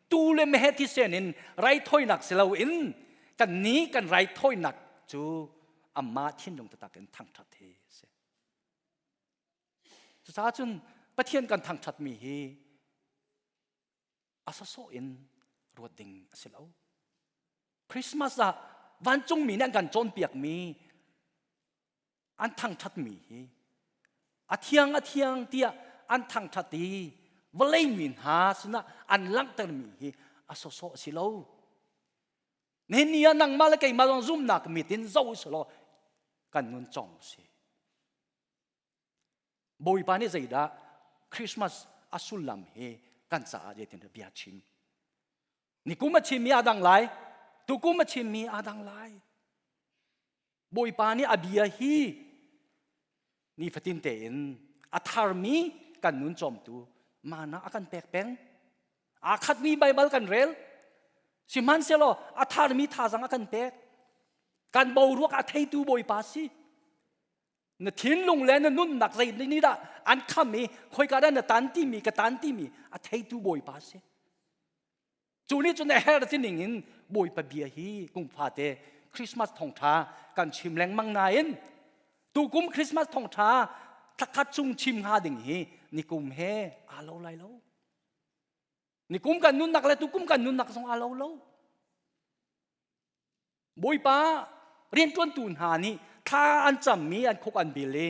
tuu le meheh thisen in raithawinak si loin kannih kan raithawinak cu amah thinlung taktak in thangṭhat hi a si. Cucaah cun Pathian kan thangṭhatmi hi a sawsawh in ruat ding a si lo. Christmas ah vancungmi nih an kan cawnpiakmi an thangṭhatmi hi a thiang a thiang tiah an thangṭhat i vawlei mi hna sinah an langhtermi hi a sawsawh a si lo. Nihin ni ah nangmah le keimah zong zumhnak mit in zoh u law kan nun cawng si. Bawipa nih zeidah Christmas a sullam hi kan caah zeitin bia chim. Nikum a chimmi aa dang lai, tukum a chimmi aa dang lai. Bawipa nih a bia hi nifatin tein a tharmi kan nun cawmtu mana a kan pek peng. Aa khatmi Baibal kan rel. Sihmanhsehlaw a tharmi thazang a kan pek. Kan boruak a theitu Bawipa si. Na thinlung le na nunnak zei nih dah an kham i khoika dah na tan timi ka tan timi a theitu Bawipa si. Cu nih cun a her ti ning in Bawipa bia hi kum fate Christmas thawngṭha kan chim lengmang nain tukum Christmas thawngṭha thlakhat chung chim hnga ding hi nikum he aa lo lai lo. Nikum kan nunnak le tukum kan nunnak zong aa lo lo. Bawipa rianṭuantu hna nih thla an cammi an khuk an bil i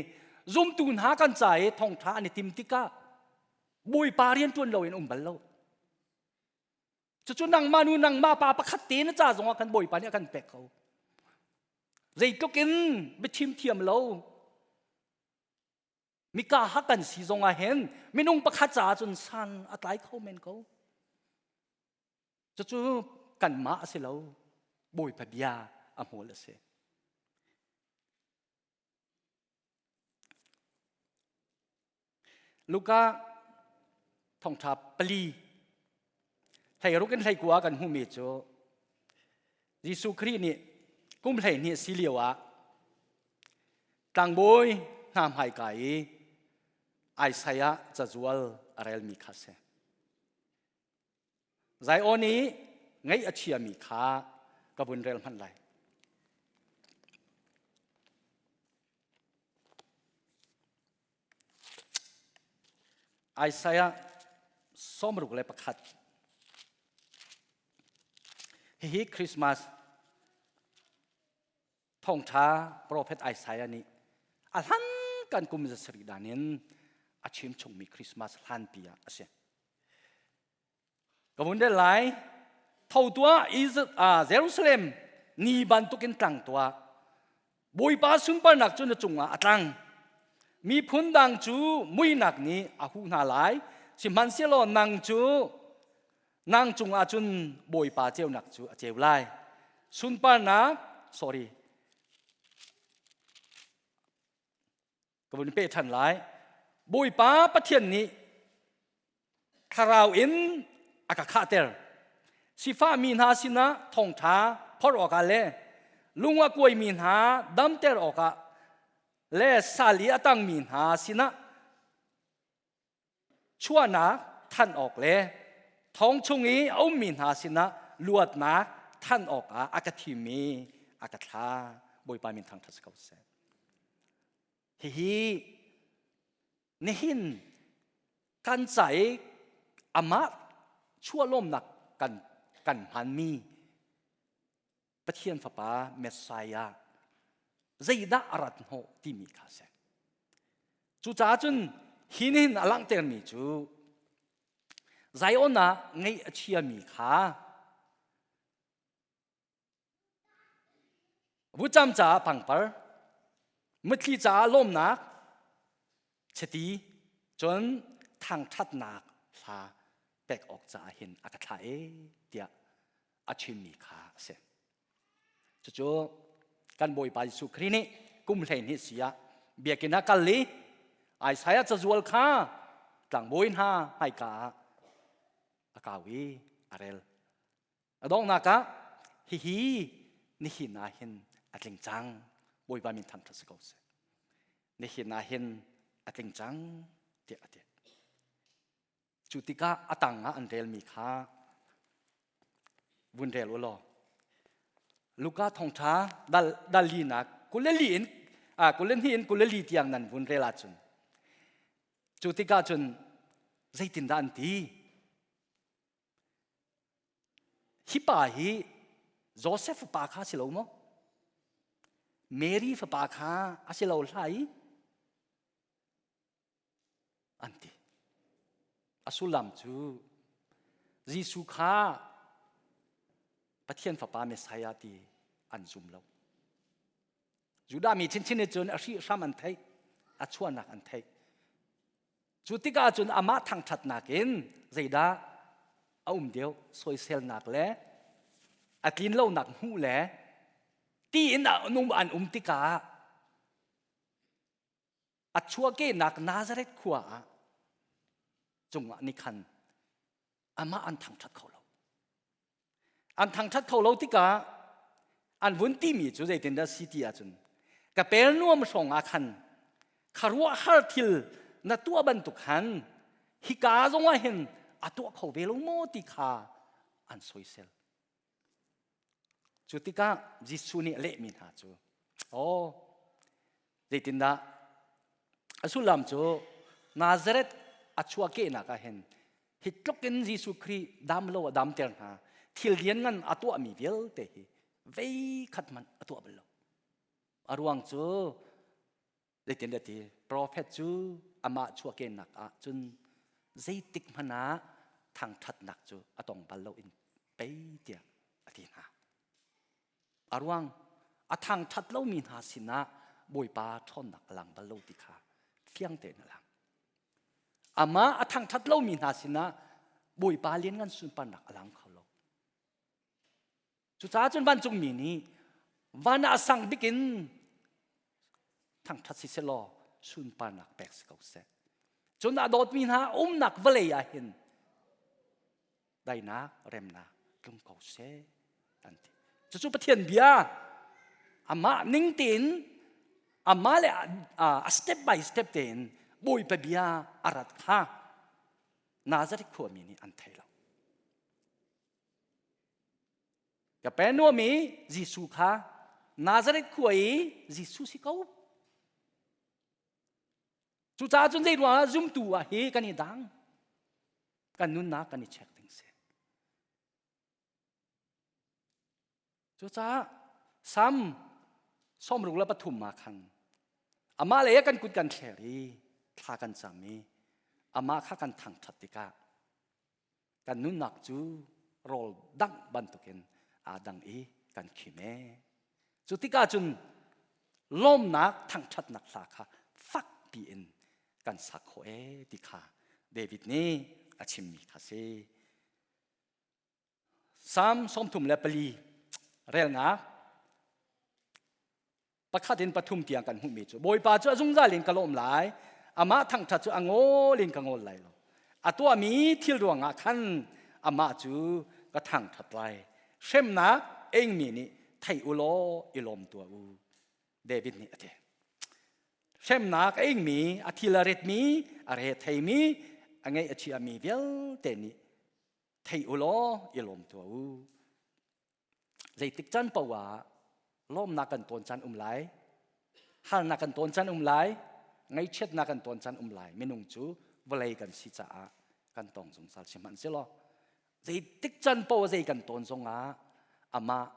zumtu hna kan ca i thawngṭha an i tim tikah Bawipa rianṭuan loin um bal lo. Cucu nangmah nu nangmah pa pakhat te na ca zongah kan Bawipa nih a kan pek ko. Zeitluk in biachim thiam lo mika ha kan si zongah hin minung pakhat caah cun san a tlai kho men ko. Cucu kanmah a si lo, Bawipa bia a hmual a si. Luka thongṭha pali hleiruk in hleikua kan hmuhmi cu Jesuh Khrih nih kum 12 si lio ah tlangbawi hna hmaika i Isaiah cazual a relmi kha a si. Zion i ngaih a chiami kha ka vun rel hmanh lai. Isaiah 61 Hihi Christmas thawngṭha profet Isaiah nih a hlan kan kum zasarih dan in a chim chungmi Christmas hlanpi ah a si. Ka vun rel lai. Tho tuah Jerusalem ni bantukin tlang tuah. Bawipa sunparnak cu na cungah a tlang. Miphun dang cu muihnak nih a huh hna lai. Sihmanhsehlaw nang cu nang cungah cun Bawipa ceunak cu a ceu lai. Sunparnak, sorry, ka vun peh ṭhan lai. Bawipa Pathian nih thlarau in a ka khahter. Sifahmi hna sinah thawngṭha phorh awkah le lung a kuaimi hna damter awkah le sal i a tangmi hna sinah chuahnak thanh awk le thong chung i a ummi hna sinah luatnak thanh awkah a ka thim i a ka thlah. Bawipa min thangṭhat si ko seh. Hihi nihin kan ca i amah chuahlawmnak kan kan hmanmi Pathian Fapa Messiah zeidah a rat hnawh timi kha a si. Cucaah cun hi nihin a langhtermi cu Zion ah ngeih a chiami kha vucam caah pangpar, mitthli caah lawmnak, chiti, cun thangṭhatnak hla pek awk caah hin a ka thlah e tiah a chimmi kha a si. Cucu kan Bawipa Jesuh Khrih nih kum 12 si ah biakinn ah kal i Isaiah cazual kha tlangbawi hna hmaika ah a kau i a rel. A donghnak ah hihi nihin ah hin a tling cang. Bawipa min thangṭhat si ko seh. Nihin ah hin a tling cang tiah a ti. Cu tikah a tang ah an relmi kha vun rel u law Luka thawngṭha dal dal linak kuleli in kulehnih in kuleli tiang nan vun rel ahcun cu tikah cun zeitindah an ti hi pa hi Joseph fapa kha si lo maw Mary fapa kha a si lo hlah i an ti. A sullam cu Jesuh kha Pathian Fapa Messiah ti an zum lo. Judah mi chinchin nih cun a hrihhram an theih, a chuahnak an theih. Cu tikah cun amah thangṭhatnak in zeidah a um deuh soiselnak le a tlinlonak hmuh le ti in an um tikah a chuahkehnak Nazareth khua ah cungah nih khan amah an thangṭhat kho lo. An thangṭhat kho lo tikah an vun timi cu zeitindah si ti ahcun Kapernaum hrawng ah khan khuaruahhar thil na tuah bantuk khan hika zongah hin a tuah kho ve lo maw ti kha an soisel. Cu tikah Jesuh nih a lehmi hna cu, Aw, zeitindah a sullam cu Nazareth a chuahkehnak ah hin hi tluk in Jesuh Khrih dam lo a damter hna thil lianngan a tuahmi vialte hi vei khat hmanh a tuah bal lo. A ruang cu Zeitindah ti profet cu amah chuahkehnak ah cun zeitik hmanh ah thangṭhatnak cu a tong bal lo in pei tiah a ti hna. A ruang a thangṭhat lomi hna sinah Bawipa ṭhawnnak a lang bal lo ti kha fiang tein a lang. Amah a thangṭhat lomi hna sinah Bawipa lianngan sunparnak a lang kho lo. Cucaah cun vancungmi nih van ah a sang bik in thangṭhat si selaw sunparnak pek si ko seh. Cun a dawtmi hna umnak vawlei ah hin dainak remnak tlung ko seh an ti. Cucu Pathian bia amah ning tein amah le a step by step tein Bawipa bia a rat kha Nazareth khuami nih an thei lo. Kapernaum i Jesuh kha Nazareth khua i Jesuh si ko. Cucaah cun zei ruangah zumtu ah hi kan i dang. Kan nunnak kan i check ding si. Cucaah Sam 63 ah khan amah le kan kut kan thler i thla kan cam i amah kha kan thangṭhat tikah kan nunnak cu rawl dangh bantukin aa dang i kan khim ee. Cu tikah cun lawmnak thangṭhatnak hla kha fakpi in kan sak khawh ee ti kha David nih a chimmi kha si. Salm 34 relnak pakhat in pathum tiang kan hmuhmi cu Bawipa cu a zungzal in ka lawm lai amah thangṭhat cu a ngawl in ka ngawl lai lo a tuahmi thil ruangah khan amah cu ka thangṭhat lai. Hremnak engmi nih thei u law i lawm tuah u. David nih a ti. Hremnak a ingmi, a thil a ritmi, a re theimi, a ngeih a chiami vialte nih thei u law i lawm tuah u. Zeitik caan paoh ah lawmnak kan tawn caan um lai, harnak kan tawn caan um lai, ngaihchiatnak kan tawn caan um lai. Minung cu vawlei kan si caah kan tong zungzal sihmanhsehlaw zeitik caan paoh zei kan tawn zongah amah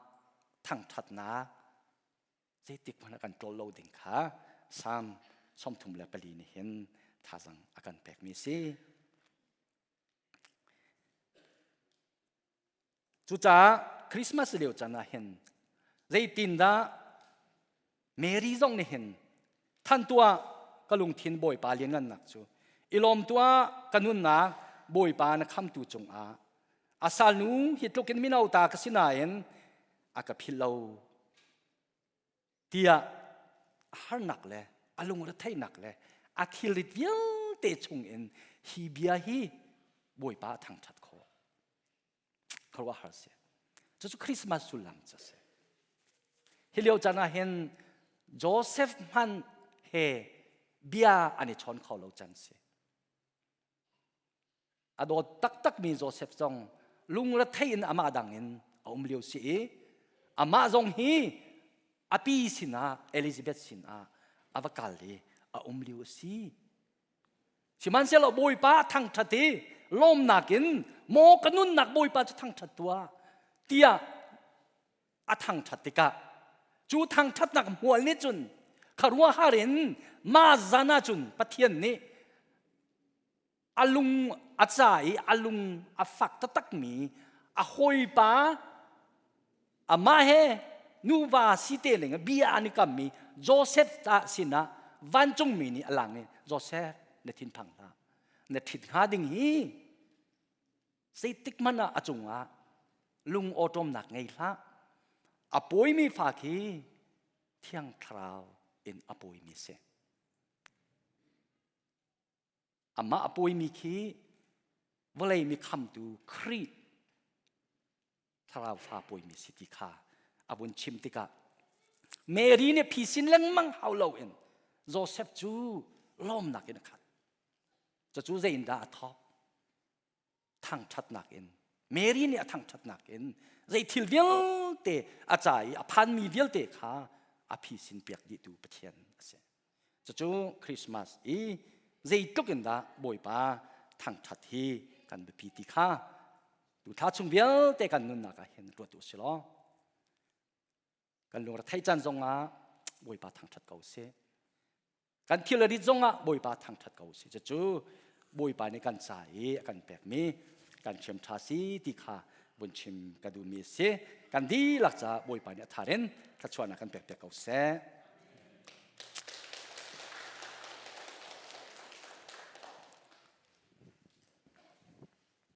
thangṭhatnak zeitik hmanh ah kan ṭawl lo ding kha Psalm 34 nih hin thazang a kan pekmi a si. Cucaah Christmas lio caan ah hin zeitindah Mary zong nih hin than tuah ka lungthin Bawipa lianngannak cu i lawm tuah ka nunnak Bawipa na khamtu cungah a salnu hi tluk in mino ta ka si nain a ka philh lo tiah harnak le a lungretheihnak le a thilrit vialte chungin hi bia hi Bawipa a thangṭhat khawh. Khuaruahhar si. Cucu Christmas sullam cu a si. Hi lio caan ah hin Joseph hmanh he bia an i chawn kho lo can si. A dawt taktakmi Joseph zong lungrethei in amah dang in a um lio si i amah zong hi a pi sinah Elizabeth sinah a va kal i a um lio a si. Sihmanhsehlaw Bawipa thangṭhat i lawmnak in maw ka nunnak Bawipa cu thangṭhat tuah tiah a thangṭhat tikah cu thangṭhatnak hmual nih cun khuaruahhar in mah zan ah cun Pathian nih a lung a ca i a lung a fak taktakmi a hawipa amah he nuva si te ning bia an i kammi Joseph ta sinah vancungmi nih a lang i Joseph na thinphang hlah na ṭhit hnga ding hi zeitik hmanh ah a cungah lung awṭawmnak ngei hlah a pawimi fa khi thiang thlarau in a pawimi si amah a pawimi khi vawlei mi khamtu Khrih thlarau fa pawimi si ti kha a vun chim tikah Mary nih phisin lengmang hau loin Joseph cu lawmnak in a khat cucu zei in dah a thawk Thangṭhatnak in Mary nih a thangṭhatnak in zei thil vialte a ca i a phanmi vialte kha a phisin piak dihtu Pathian a si. Cucu Christmas i zeitluk in dah Bawipa thangṭhat hi kan biapi ti kha tu thla chung vialte kan nunnak ah hin ruat u si law kan lungre theih caan zongah Bawipa thangṭhat ko sih. Kan thil a rit zongah Bawipa thangṭhat ko si. Cucu Bawipa nih kan ca i a kan pekmi kan thiam ṭha si ti kha vun chim ka duhmi a si. Kan dihlak caah Bawipa nih a thar in thluachuahnak kan pek piak ko seh.